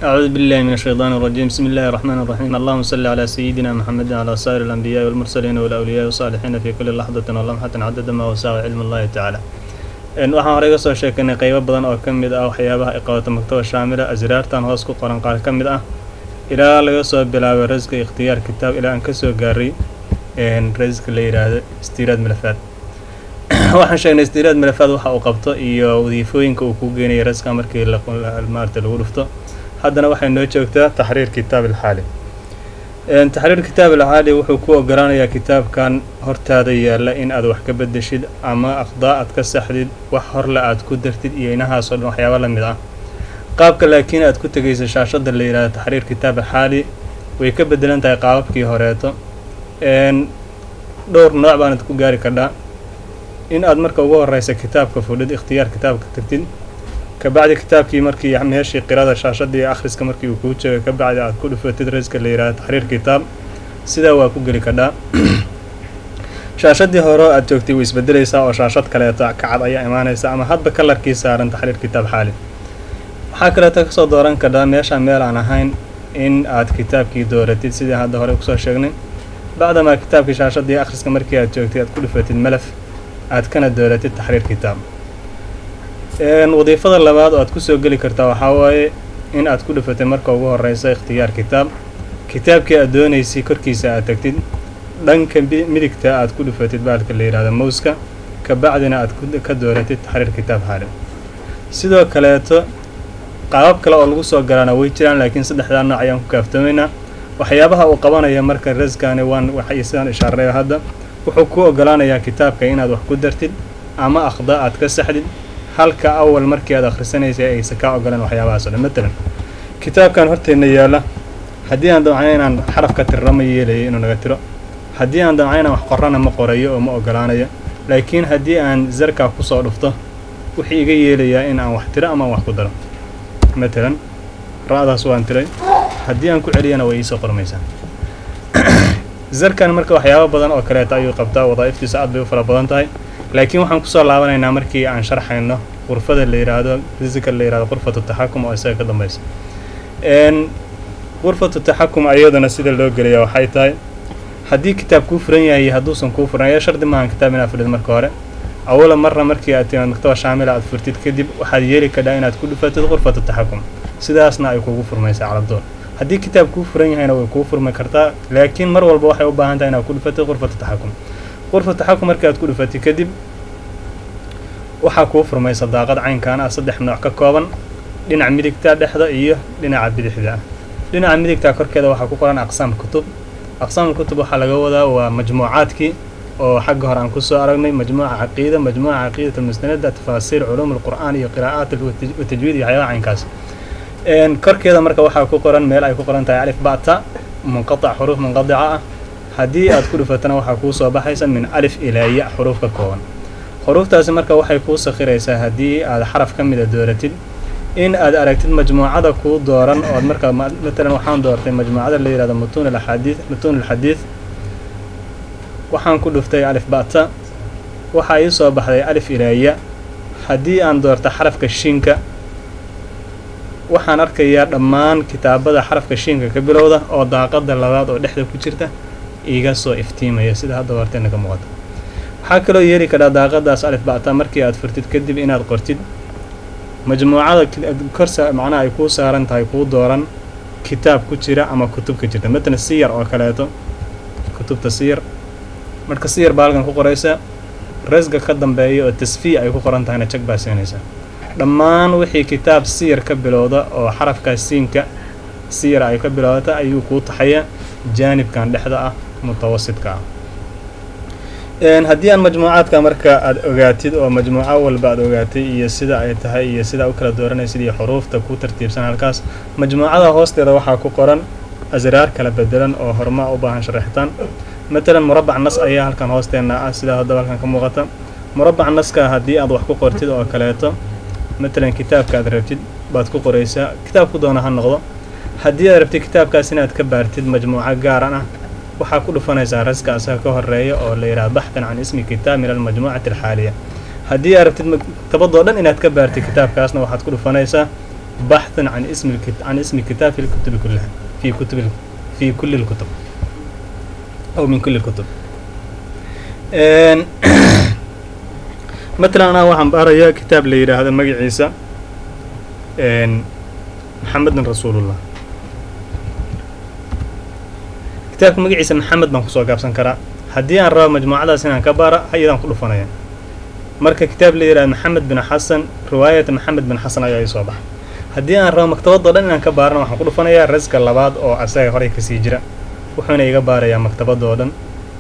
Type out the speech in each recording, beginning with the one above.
أعوذ بالله من الشيطان الرجيم. بسم الله الرحمن الرحيم. اللهم صل على سيدنا محمد وعلى سائر الأنبياء والمرسلين والأولياء والصالحين في كل لحظة ولمحة عدد ما وسع علم الله تعالى. Waxaan horey ga soo sheekanay qeybo badan oo ka mid ah waxyaabaha ay qabato Maktaba Shaamila, asraartan hoos ku qoran qaar ka mid ah, ilaa laga soo bilaabay raska ikhtiyaar kitaab ilaa aan kasoo gaaray raska la yidhaahdo istiiraad malafaad. Waxaan sheegnay istiiraad malafaad waxa uu qabto iyo wadiifooyinka uu ku geenayo raska markii maarata lagu dhufto. Haddana waxay noo joogtaa taxriir kitaab alxaali. Taxriir kitaab alxaali wuxuu ku ogolaanayaa kitaabkan hortaada yaalla in aad wax ka bedeshid ama akhdaa aad ka saxdid, wax horle aad ku dartid iyo inahaas oo dhan waxyaaba la mid ah. Qaabka laakiin aad ku tegaysa shaashadda la yidhahdo taxriir kitaab alxaali way ka bedelan tahay qaababkii horeeto. Dhowr nooc baanad ku gaari kardhaa. In aad marka ugu horeysa kitaabka fudhid, ikhtiyaar kitaabka tagtid, kabacdi kitaabkii markii meeshii qirada shaashadii akhriska markii uu kuu joogo, kabacdi aad ku dhufatid raska la yidhahdo taxriir kitaab, sidaa waa ku geli kardhaa. Shaashadii hore aad joogtay way isbedelaysaa oo shaashad kaleeto kacad ayaa imaanaysa ama hadba kalarkii saaran taxriir kitaab xaali. Waxaa kaleeto kasoo dooran kardhaa meesha meel aan ahayn in aad kitaabkii dooratid, sidii hadda hore kusoo sheegnay. Bacdamaa kitaabkii shaashadii akhriska markii aad joogtay aad ku dhufatid malaf, aad kana dooratid taxriir kitaab. Wadiifada labaad oo aad kusoo geli kartaa waxaa waaye in aad ku dhufatay marka ugu horeysa ikhtiyaar kitaab, kitaabkii aad doonaysay korkiisa aad tagtid, dhanka midigta aad ku dhufatid baalka la yidhahdo mouska, kabacdina aad ka dooratid taxriir kitaab xaali. Sidoo kaleeto qaabab kale oo lagu soo galaana way jiraan, laakiin saddexdaa nooc ayaan ku kaaftoomaynaa. Waxyaabaha uu qabanaya marka raskani waan waxay sidaan ishaarayo hadda, wuxuu ku ogolaanayaa kitaabka inaad wax ku dartid ama akhdaa aad ka saxdid, halka awal markii aad akhrisanaysay aysa kaa ogolaan waxyaabahaas o dhan. Matalan kitaabkan horteenna yaalla, haddii aan damcay inaan xaraf ka tirro ma yeelayo inuu naga tiro, haddii aan damcay inaan wax qorrana ma qorayo oo ma ogolaanayo, laakiin haddii aan zarkaa kusoo dhufto wuxuu iga yeelayaa in aan wax tiro ama aan wax ku daro. Matalan ra-daas waan tiray, haddii aan ku celiyana way iisoo qormaysaa. Zarkan marka waxyaaba badan oo kaleeta ayuu qabtaa, wadaa'iftiisa aad bay u fara badan tahay, laakiin waxaan kusoo laabanaynaa markii aan sharxayno qurfada la yidhaahdo riska la yidhahdo qurfatu taxakum oo isaga ka dambaysa. Qurfatu taxakum ayadana sida loo gelaya waxay tahay haddii kitaab kuu furan yahay iyo hadduusan kuu furan ayaa shardi maahan kitaab inaad fudhid marka hore. Awala marra markii aad timaad Maktaba Shaamila aad furtid kadib, waxaad yeeli kadhaa inaad ku dhufatid qurfatu taxakum, sidaasna ay kugu furmaysaa caladoon. Haddii kitaab kuu furan yahayna way kuu furmi kartaa, laakiin mar walba waxay u baahan tahay inaad ku dhufatid qurfatu taxakum. Qurfatu taxakum markii aad ku dhufatid kadib waxaa kuu furmaysa daaqad caynkaan ah, saddex nooc ka kooban: dhinaca midigta, dhexda iyo dhinaca bidixda ah. Dhinaca midigta korkeeda waxaa ku qoran aqsaam kutub. Aqsaam kutub waxaa laga wadaa waa majmuucaadkii oo xagga hore aan kusoo aragnay: majmuuca caqiida, majmuuca caqiidat almustanada, tafaasiir, culuum alqur'aan iyo qiraa'aat watajwiid iyo waxyaabaha caynkaas. Korkeeda marka waxaa ku qoran meel ay ku qoran tahay alif bata munqatac, xuruuf munqadica ah. Haddii aad ku dhufatana waxaa kuu soo baxaysa min alif ilaa ya xuruuf ka kooban. Xuruuftaasi marka waxay kuu sakhiraysaa haddii aad xaraf ka mida dooratid in aad aragtid majmuucada kuu dooran. Ood marka matalan waxaan doortay majmuucada la yihahdo mutuun alaxaadiid, mutuun alxadiid. Waxaan ku dhuftay alif bata, waxaa ii soo baxday alif ilaa ya. Haddii aan doorto xarafka shiinka, waxaan arkayaa dhammaan kitaabada xarafka shiinka ka bilowda oo daaqada labaad oo dhexda ku jirta iga soo iftiimaya, sida hadda horteena ka muuqato. Waxaa kaloo yeeli karaa daaqadaas alif bata markii aad furtid kadib inaad qortid majmuucada korsa macnaha ay kuu saaran tahay, kuu dooran kitaab ku jira ama kutub ka jirta, matalan siyar oo kaleeto, kutubta siyar. Marka siyar baa halkan ku qoraysa, rasga ka dambeeya oo tasfiya ay ku qoran tahayna jag baa siinaysaa. Dhammaan wixii kitaab siyar ka bilowda oo xarafkaas siinka siyar ay ka bilowdata ayuu kuu taxaya jaanibkan dhexda ah, mutawasidka ah. Haddii aan majmuucaadka marka aad ogaatid oo majmuuco walba aad ogaatay iyo sida ay tahay iyo sida u kala dooranaysid iyo xuruufta ku tartiibsan halkaas, majmuucada hoosteeda waxaa ku qoran asraar kala bedelan oo horuma u baahan sharaxitaan. Matalan murabbac nas ayaa halkan hoosteena ah, sidaa haddaba halkan ka muuqata. Murabbac naska haddii aad wax ku qortid oo kaleeto, matalan kitaabka aad rabtid baad ku qoraysaa, kitaabku doona ha noqdo. Haddii aad rabtid kitaabkaas inaad ka baartid majmuuco gaaran ah, waxaa ku dhufanaysaa raska asaga ka horeeya oo la yidhaha baxtan can ismi kitaab min almajmuucati alxaaliya. Haddii aad rabtid maktabadoo dhan inaad ka baartid kitaabkaasna, waxaad ku dhufanaysaa baxth Baxthan can ismi can ismi kitaab fi lkutubi kullaha, fi kutubi, fi kulli lkutub aw min kulli lkutub. Matalan anaa waxaan baarayaa kitaab la yidhaahdo magaciisa Maxamedun Rasuulullah. Kitaabka magaciisa Maxamed baan kusoo gaabsan karaa. Haddii aan rabo majmuucadaas inaan ka baara, ayadaan ku dhufanaya. Marka kitaab la yidhahdo Maxamed bin Xasan, riwaayata Maxamed bin Xasan ayaa ii soo baxay. Haddii aan rabo maktabadoo dhan inaan ka baarana, waxaan ku dhufanayaa raska labaad oo asaga horey kasii jira, wuxuuna iga baarayaa maktabadoo dhan.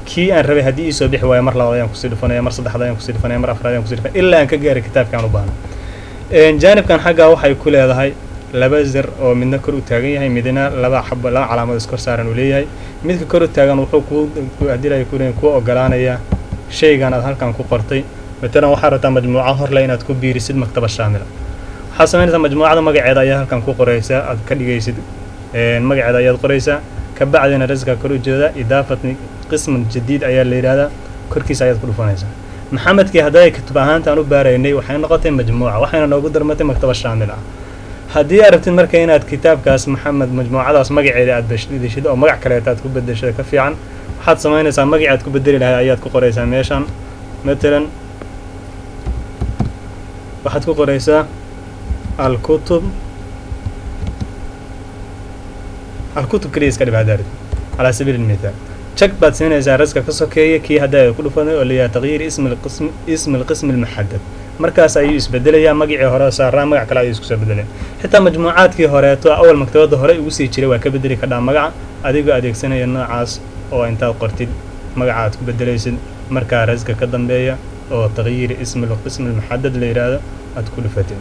Kii aan rabay haddii iisoo bixi waayo, mar labaad ayaan kusii dhufanaya, mar saddexaad ayaan kusii dhufanaya, mar afraad ayaan kusii dhufanaya, ilaa aan ka gaaray kitaabka aan u baahno. Jaanibkan xaggaa waxay ku leedahay laba zar oo midna kor u taagan yahay, midna laba xabo, laba calaamad iskor saaran uu leeyahay. Midka kor u taagan wuxuu ku adilaya ku ogolaanayaa shaygan aad halkan ku qortay. Matalan waxaad rabtaa majmuuco horle inaad ku biirisid Maktaba Shaamila. Waxaad samaynaysaa, majmuucada magaceeda ayaa halkan ku qoraysaa, aad ka dhigaysid magaceeda ayaad qoraysaa. Kabacdina raska kor u jeeda, idaafat qisman jadiid ayaa la yidhahdaa, korkiisa ayaad ku dhufanaysaa. Maxamedkii hadday kutub ahaanta aan u baaraynay waxay noqotay majmuuca, waxayna noogu darmatay Maktaba Shaamil ah. Haddii aad rabtid marka inaad kitaabkaas Maxamed majmuucadaas magaceeda aad bedeshid oo magac kaleeta aad ku bedeshada ka fiican, waxaad samaynaysaa magacii aad ku bedeli lahayd ayaad ku qoraysaa meeshan. Matalan waxaad ku qoraysaa alkutub, alkutub keliya iska dhib hadaarid, calaa sabiili lmithaal. Jag baad siinaysaa raska ka sokeeya kii hadda ay ku dhufanay oo layahay taqyiir ismi lqism, ismi alqismi almuxadad. Markaas ayuu isbedelayaa magacii hore saaraa, magac kale ayuu isku soo bedelaya. Xitaa majmuucaadkii horeeto awal maktabadda hore ugu sii jiray waa ka bedeli kadhaa magaca, adigoo adeegsanaya noocaas oo intaad qortid magaca aad ku bedelaysid, markaa raska ka dambeeya oo taqyiir ismi alqismi almuxadad la yidhaahdo aad ku dhufatid.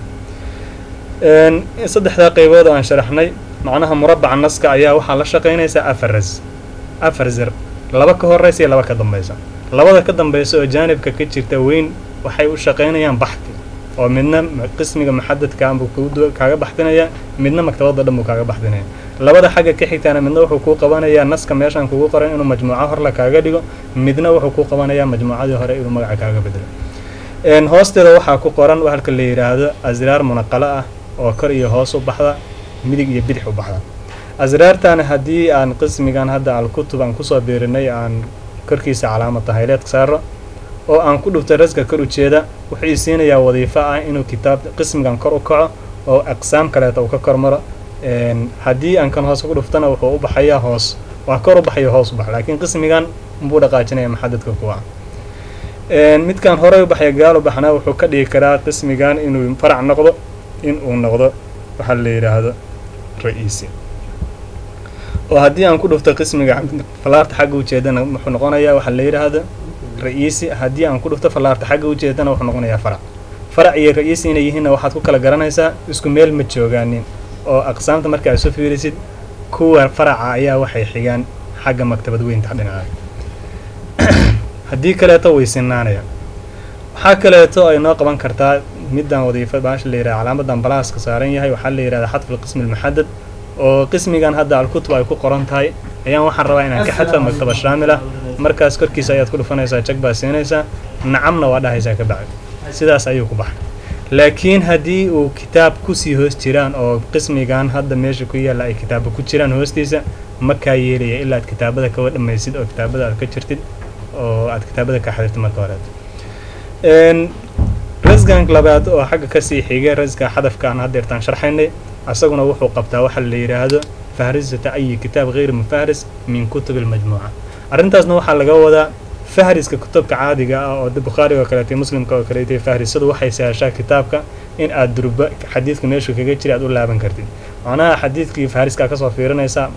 Saddexdaa qaybood oo aan sharaxnay, macnaha murabaca naska ayaa waxaa la shaqaynaysaa afar ras, afar zar, laba ka horeysa iyo laba ka dambaysa. Labada ka dambaysa oo jaanibka ka jirta weyn waxay u shaqaynayaan baxti, oo midna qismiga muxadadka buu kaaga baxtinaya, midna maktabadda dhan buu kaaga baxtinaya. Labada xagga ka xigtaana midna wuxuu kuu qabanayaa naska meeshaan kugu qoran inuu majmuuco horla kaaga dhigo, midna wuxuu kuu qabanayaa majmuucadii hore inuu magaca kaaga bedelo. Hoosteeda waxaa ku qoran halka la yidhaahdo asraar munaqalo ah oo kor iyo hoos u baxda, midig iyo bidix u baxda. Asraartan haddii aan qismigan hadda alkutub aan kusoo biirinay aan korkiisa calaamad tahayleedka saaro oo aan ku dhufto raska kor ujeeda, wuxuu i siinayaa wadiifo ah inuu kitaab qismigan kor u kaco oo aqsaam kaleeta uu ka kor maro. Haddii aan kan hoos ku dhuftana, wuxuu u baxayaa hoos, waa kor u baxayo, hoos u bax, laakiin qismigan unbuu dhaqaajinaya maxadadka kuwa. Midkan horey u baxaya gaal u baxna wuxuu ka dhigi karaa qismigan inuu farac noqdo, in uu noqdo waxaa la yidhaahdo ra-iisi. Oo haddii aan ku dhufto qismiga fallaarta xagga ujeedana, wuxuu noqonayaa waxaa la yidhaahdo ra-iisi. Haddii aan ku dhufto fallaarta xagga ujeedana, wuxuu noqonayaa farac. Farac iyo ra-iisi inay yihiinna waxaad ku kala garanaysaa isku meel ma joogaanin, oo aqsaamta marka aad isu fiirisid, kuwa faraca ayaa waxay xigaan xagga maktabad weynta dhinaca, haddii kaleeto way sinaanayaan. Waxaa kaleeto ay noo qaban kartaa middan wadiifa baasha la yidhaha calaamadan balaaska saaran yahay, waxaa la yidhahda xadfu lqismi almuxadad. Oo qismigan hadda alkutub ay ku qoran tahay ayaan waxaan rabaa inaan ka xadfa Maktaba Shaamil ah. Markaas korkiisa ayaad ku dhufanaysaa, jag baa siinaysaa, nacamna waa dhahaysaa, ka bacdi sidaas ayuu ku baxay. Laakiin haddii uu kitaab kusii hoos jiraan oo qismigan hadda meesha ku yaalla ay kitaaba ku jiraan hoostiisa, ma kaa yeelaya ilaa aad kitaabada kawa dhamaysid oo kitaabada aad ka jirtid oo aad kitaabada ka xadirtid marka horeeto. Rasgan labaad oo xagga kasii xiga raska xadafka aan haddeertaan sharxaynay, asaguna wuxuu qabtaa waxa la yidhaahdo fahrisata ayi kitaab غayr mufahris min kutub almajmuuca. Arrintaasna waxaa laga wadaa fahriska kutubka caadiga ah oo Bukhaariga oo kaleetay, Muslimka oo kaleetay. Fahrisadu waxay sahashaa kitaabka in aad durba xadiidka meeshuu kaga jira aad u laaban kartid. Macnaha xadiidkii fahriskaa kasoo fiirinaysaa,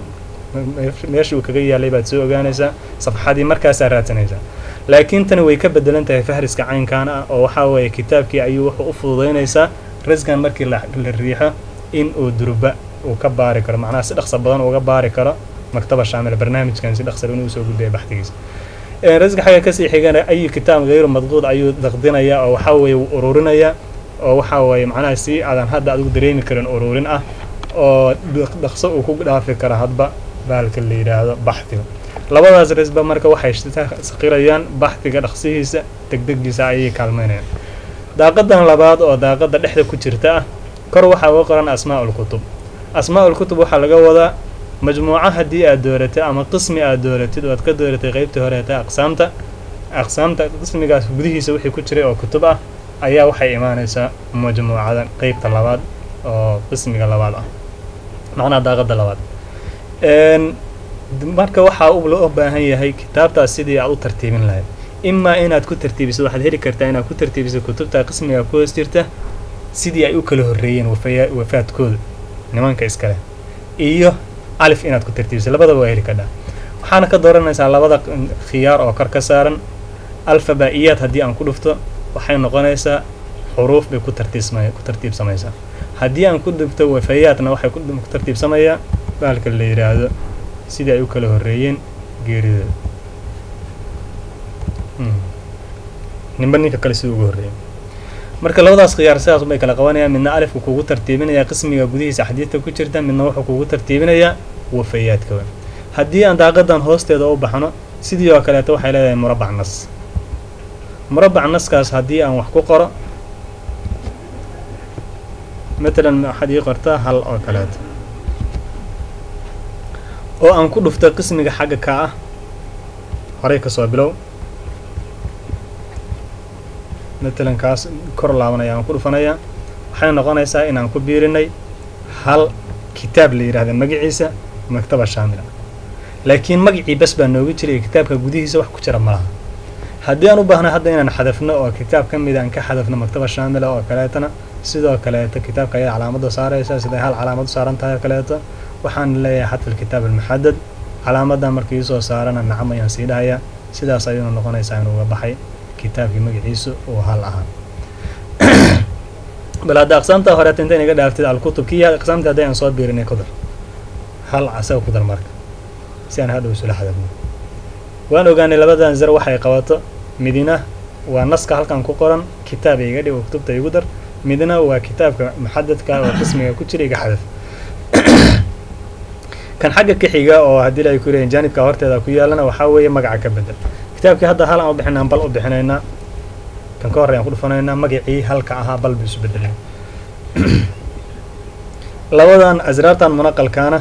meeshii uu kaga yaalay baad soo ogaanaysaa, safxadii markaasaa raadsanaysaa. Laakiin tani way ka bedelan tahay fahriska caynkan ah, oo waxaa weeye kitaabkii ayuu wuxuu u fududaynaysaa raskan markii la riixo in uu durba uu ka baari karo, macnaha si dhaqso badan uga baari karo Maktaba Shaamila barnaamijkan, si dhaqsa inuu usoo gudbaya baxdigiisa. Raska xagga kasii xigana ayi kitaab hayru madquud ayuu daqdinayaa, oo waxaa weeye wuu ururinayaa, oo waxaa weeye macnaha si aadan hadda adigu dareemi karin ururin ah oo dhaqso uu ku dhaafi karo hadba baalka la yidhaahdo baxdiga. Labadaas rasba marka waxay saqirayaan baxdiga dhaqsihiisa, degdegiisa ayay kaalmeynayaan. Daaqadan labaad oo daaqada dhexda ku jirta ah Kor waxaa uga qoran asmaa'ul kutub. Asmaa'ul kutub waxaa laga wadaa majmuuco haddii aad dooratay ama qismi aad dooratid oo aad ka dooratay qeybtii horeeta aqsaamta, aqsaamta qismigaas gudihiisa wixii ku jiray oo kutub ah ayaa waxay imaanaysaa majmuucadan qeybta labaad oo qismiga labaad ah, macnaha daaqadda labaad. Marka waxaa loo baahan yahay kitaabtaas sidii aad u tartiibin lahayd. Imaa inaad ku tartiibiso, waxaad heli kartaa inaad ku tartiibiso kutubta qismiga ku hoos jirta sidii ay u kala horreeyeen wafaadkooda nimanka iskale, iyo alif inaad ku tartiibiso, labadaba waa heli kardhaa. Waxaana ka dooranaysaa labada khiyaar oo kor ka saaran. Alfabaa-iyaad haddii aan ku dhufto waxay noqonaysaa xuruuf bay ku tartiibsamaysaa. Haddii aan ku dhufto wafayaadna waxay ku tartiibsamayaa bahalka la yidhaahdo sidii ay u kala horreeyeen geeridooda, ninba ninka kale siduu ugu horreeyay. Marka labadaas khiyaar sidaas bay kala qabanayaan. Midna alifku kugu tartiibinayaa qismiga gudihiisa xadiidka ku jirta, midna wuxuu kugu tartiibinayaa wafayaadka. Haddii aan daaqadan hoosteeda u baxno, sidii oo kaleeto waxay leedahay murabbac nas. Murabbac naskaas haddii aan wax ku qoro, matalan waxaad ii qortaa hal oo kaleeto, oo aan ku dhufto qismiga xagga ka ah horay kasoo bilow, matalan kaas kor laabanaya aan ku dhufanayaa, waxay noqonaysaa inaan ku biirinay hal kitaab la yidhahda magaciisa Maktaba Shaamila, laakiin magacii bas baa noogu jiray, kitaabka gudihiisa wax ku jira malaha. Haddii aan u baahno hadda inaan xadafno oo kitaab ka mid aan ka xadafno Maktaba Shaamila oo kaleetana, sidoo kaleeto kitaabka ayaa calaamada saaraysaa siday hal calaamad u saaran tahay oo kaleeto. Waxaan leeyahay xadf alkitaab almuxadad, calaamadan markii iisoo saarana nacam ayaan sii dhahayaa. Sidaas ayuuna noqonaysaa inuu uga baxay kitaabkii magaciisu uu hal ahaa. Bal hadda aqsaamta horeeta inta inaga dhaaftid alkutub kii aqsaamta hadday aan soo biirinay ku dar hal asaga ku dar, marka si aan hadhow isula xadafno. Waan ogaanay labadan zar waxay qabato. Midina waa naska halkan ku qoran kitaab iga dhig oo kutubta igu dar, midna waa kitaabka muxadadka oo qismiga ku jira iga xadaf. Kan xagga ka xiga oo haddii ay ku leeyihin jaanibka horteeda ku yaalana waxaa weeye magaca ka bedel. Kitaabkii hadda hal aan u bixinaan bal u bixinaynaa, kan ka horreeyaan ku dhufanaynaa, magacii halka ahaa bal buu isu bedelay. Labadan asraartan munaqalkaana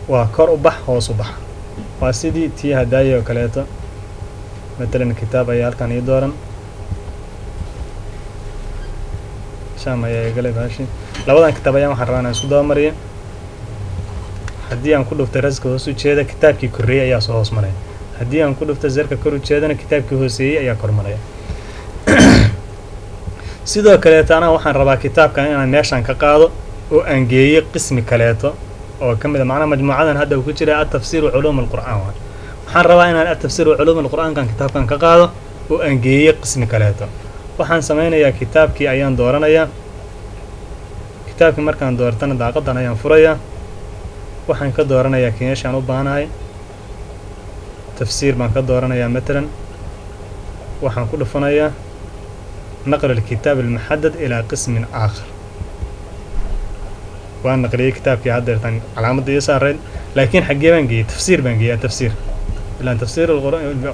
waa kor u bax hoos u bax, waa sidii tii hadaaye oo kaleeto. Matalan kitaab ayaa halkan ii dooran, sham ayaa igalay baashi. Labadan kitaab ayaan waxaan rabaa inaan isku dabamariyo. Haddii aan ku dhuftay raska hoos u jeeda, kitaabkii korreeyey ayaa soo hoos maraya. Haddii aan ku dhufto zarka kor u jeedana, kitaabkii hooseeyey ayaa kor maraya. Sidoo kaleeto anaa waxaan rabaa kitaabkan inaan meeshan ka qaado oo aan geeyo qismi kaleeto oo ka mid a, macnaha majmuucadan hadda uu ku jira atafsiir culuum alqur'aan. Waay waxaan rabaa inaan atafsiir culuum alqur'aankan kitaabkan ka qaado oo aan geeyo qismi kaleeto. Waxaan sameynayaa kitaabkii ayaan dooranayaa. Kitaabkii markaan doortana daaqadan ayaan furayaa, waxaan ka dooranayaa kenyashaan u baahanahay, tafsiir baan ka dooranayaa. Matalan waxaan ku dhufanayaa naql alkitaab almuxadad ilaa qismin aakhar. Waan naqliyey kitaabkii haddeertaan calaamadda ii saarayd, laakiin xaggee baan geeyey? Tafsiir baan geeyey. Tafsiir ilaan tafsiir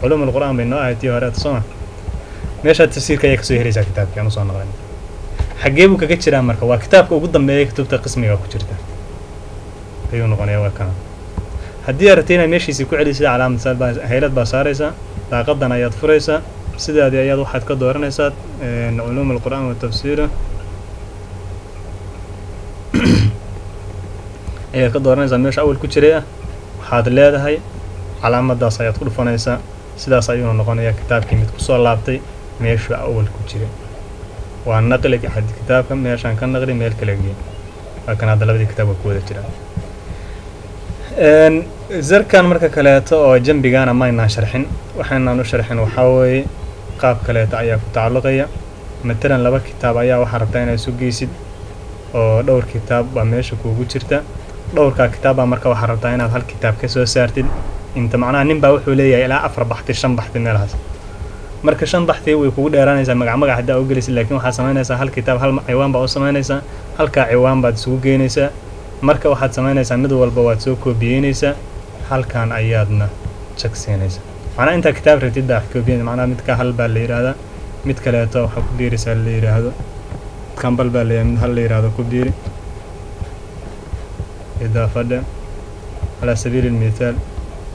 culuum alqur'aan bay noo ahayd tii hore, sooma? Meeshaa tafsiirka ayaa kasoo helaysaa kitaabkii aan usoo naqlin. Xaggee buu kaga jiraa? Marka waa kitaabka ugu dambeeya kutubta qismiga ku jirta ayuu noqonayaa, waa kana. Haddii aad rabtay inaad meeshiisii ku celisid, calaamad haylad baa saaraysaa, daaqadan ayaad furaysaa, sidaadii ayaad waxaad ka dooranaysaa culuum alqur'aan wa tafsiira ayaad ka dooranaysaa meesha awal ku jiray ah. Waxaad leedahay calaamaddaas ayaad ku dhufanaysaa. Sidaas ayuuna noqonayaa kitaabkii mid kusoo laabtay meeshuu awal ku jiray. Waa naqli kitaabka meeshaan ka naqli meel kala geey. Waa kan hadda labadii kitaab waa ku wada jiraan. Zarkan marka kaleeto oo jambigaana maynaan sharxin. Waxaynaan u sharxin waxaa weeye qaab kaleeto ayaa ku tacalluqaya. Matalan laba kitaab ayaa waxaa rabtaa inaad isu geysid oo dhowr kitaab baa meesha kuugu jirta. Dhowrkaa kitaab baa marka waxaa rabtaa inaad hal kitaab ka soo saartid. Inta macnaha nin baa wuxuu leeyahay ilaa 4 baxti 5 baxti meelahaas. Marka 5 baxti way kugu dheeraanaysaa magac magac haddaa u gelisid, laakiin waxaad samaynaysaa hal kitaab hal ciwaan baa u samaynaysaa, halkaa ciwaan baad isugu geynaysaa. Marka waxaad samaynaysaa mid walba waad soo koobiyeynaysaa, halkan ayaadna jagsiinaysaa. Macnaha intaa kitaab rabtid baa koobiyeyn, macnaha midka hal baa la yidhaahdaa, mid kaleeto waxaa ku biiraysaa la yidhaahdo midkan bal baa la mid hal la yidhaahdo ku biiri. Idaafadhe, calaa sabiili lmithaal,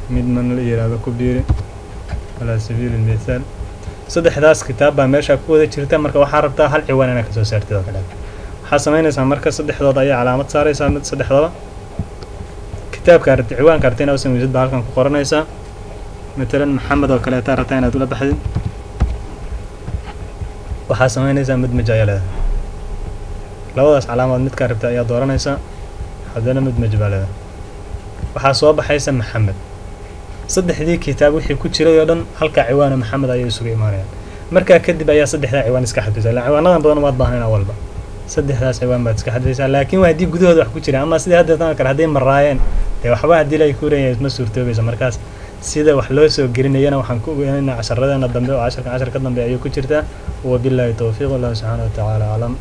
mid man la yiraahdo ku biiri, calaa sabiili lmithaal. Saddexdaas kitaab baa meesha ku wada jirta. Marka waxaa rabtaa hal ciwaan inaad kasoo saartid oo kaleeto. Waxaa samaynaysaa marka saddexdood ayaa calaamad saaraysaa. Mid saddexdaba kitaabka rabti, ciwaanka rabta inaad u samaysid baa halkan ku qoranaysaa. Matalan Maxamed oo kaleeta rabtaa inaad ula baxdid, waxaa samaynaysaa madmaj ayaa leedahay. Labadaas calaamaad midkaa rabta ayaa dooranaysaa, haddana madmaj baa leedahay. Waxaa soo baxaysa Maxamed. Saddexdii kitaab wixii ku jiray oo dhan halkaa ciwaana Maxamed ayay isugu imaanayaan. Markaa kadib ayaa saddexdaa ciwaan iska xadfaysaa, ila ciwaanadan badan waad baahnayn. Awalba saddexdaas ciwaan baad iska xadfaysaa, laakiin waa haddii gudahooda wax ku jira, ama sidii hadda tan kale hadday maraayeen dee waxba haddii la kuuraya isma suurtoobaysa. Markaas sida wax loo soo gelinayana waxaan ku ogaanaynaa casharadeena dambe, oo casharkan cashar ka dambe ayuu ku jirtaa. Wabillahi towfiiq, wallahu subxaana wa tacaala aclam.